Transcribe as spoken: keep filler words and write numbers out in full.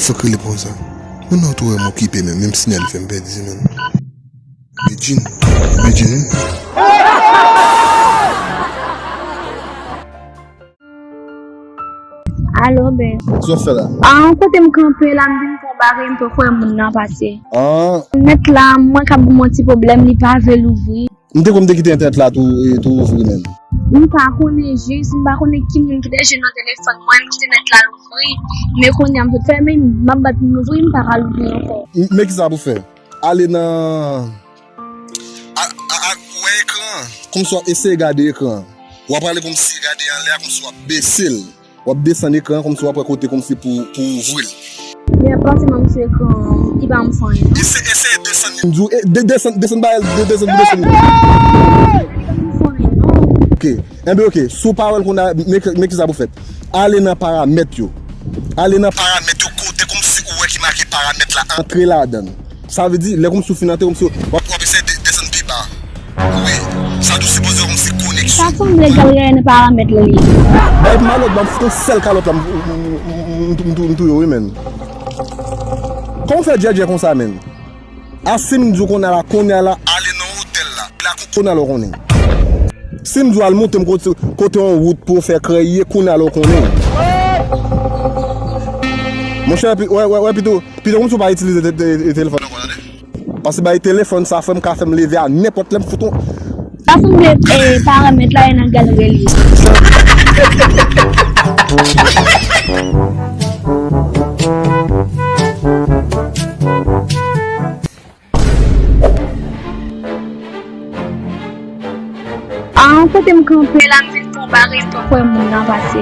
Fòk rele pou sa. Moun nan tou wè m okipe menm, menm sinyal li fè m pèdi, menm. Bedjine. Bedjine, wi. Alo, Ben. Sa w ap fè la? Ah, kote m kanpe la, m vin pran bagay, m poko wè moun nan pase. Ah. Nèt la, mwen k ap gen yon ti pwoblèm, li pa vle louvri. M te kwè m te kite entènèt la tou, e, tou ouvri menm. M pa konnen jis, m pa konnen ki moun ki te jwe nan telefòn mwen, m kite nèt la louvri. Men kounye a m sot fèmen, m ap bat pou m louvri, m pa ka louvri ankò. M, men ki sa pou fè? Ale nan, a, a, a, wè ekran an. Kòmsi w ap eseye gade ekran an. W ap ale kòmsi gade anlè a, kòmsi w ap bese l. W ap desann ekran an kòmsi w ap wè kote kòmsi pou, pou ouvri l. Lè pase m sou ekran an, li pa m fè anyen. Eseye, eseye desann li. M di w, e, de-, desann, desann bagay, de-, desann, desann. Li pa m fè anyen, non. Ok. Enben, ok. Si w pa wè l kounye a, men, men ki sa pou fèt. Ale nan paramèt yo. Ale nan paramèt yo kote kòmsi ou wè ki make paramèt la. Antre ladan l. Sa vle di, lè kòmsi w fin antre, kòmsi w ap, w ap eseye de-, desann pi ba. Wi, sa tou sipoze kòmsi koneksyon. Sa sanble Gabriel nan paramèt la li ye. Bay malòt, ban m fout yon sèl kalòt la, m, m touye w, wi, menn. Kòman w fè djèdjè konsa, menn? A, si m di w kounye a la, kounye a la, ale nan otèl la. La kounye a la w konnen. Si m di w al montre m kote, kote yon wout pou w fè krèy ye, kounye a la w konnen. Monchè, pi-, wè, wè, wè, pito, pito kòmsi w pa itilize te-, te-, te-, telefòn nan, konnen. Paske bay telefòn sa, frè m, ka fè m leve a nenpòt lè m fout yon. Sa sanble, eh, paramèt la e nan galri li. Ah, kote m kanpe la, m vin pran bagay, m poko wè moun nan pase.